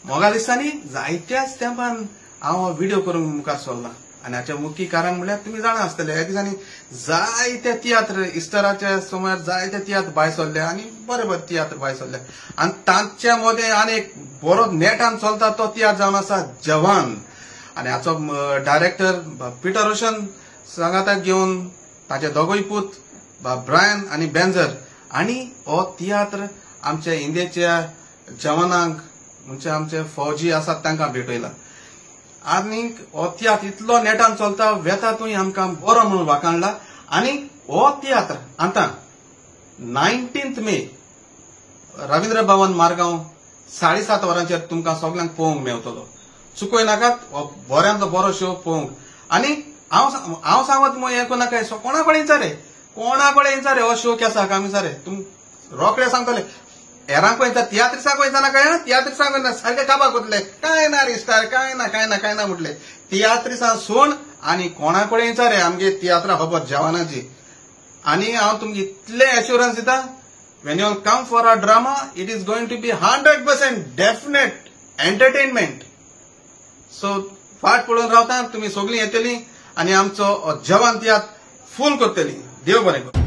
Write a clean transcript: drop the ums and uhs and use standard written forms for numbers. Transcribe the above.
मोगा दिसांनी जायत्याच तेंपान हांव व्हिडिओ करूंक मुखार सरला आनी हाचें मुख्य कारण म्हणल्यार तुमी जाणा आसतले ह्या दिसांनी जायते तियात्र इस्टराच्या सुमार जायते तियात्र भायर सरले आनी बरे बरे तियात्र भायर सरले आनी तांच्या मदें आनी एक बरो नेटान चलता तो तियात्र जावन आसा जवान. आनी हाचो डायरेक्टर पिटर रोशन सांगाताक घेवन ताचे दोगूय पूत ब्रायन आनी बेंजर आनी हो तियात्र आमच्या इंडियेच्या जवानांक म्हणजे आमचे फौजी आसात तांकां भेटयला. आनी हो तियात्र इतलो नेटान चलता वेता तुवें आमकां बरो म्हणून वाखाणला. आनी हो तियात्र आतां 19 मे रवींद्र भवन मारगांव 7:30 वरांचेर तुमकां सगल्यांक पळोवंक मेवतलो. चुकोय नाकात, हो बऱ्यांतलो बरो शो पळोवंक. आनी हांव सांगत मग हें कोणाक कोणा कडेन विचारे, कोणा कडेन विचारे हो शो केसा आमी विचारे तुम रोकडे सांगतले. हेरांक वयता तियात्रिसांक वयता काय तियात्रिसांक वयता सारके काबाक वतले काय ना रे स्टार काय ना काय ना काय ना म्हटले तियात्रिसां सोड आनी कोणा कडेन विचारे आमगे तियात्रा खबर जवानाची. आनी हांव तुमकां इतलें एश्युरन्स दिता, when you come for a drama it is going to be 100% definite entertainment. So फाट पळोवन रावता तुमी सगळीं येतलीं आनी आमचो जवान तियात्र फूल करतली. देव बरें करूं.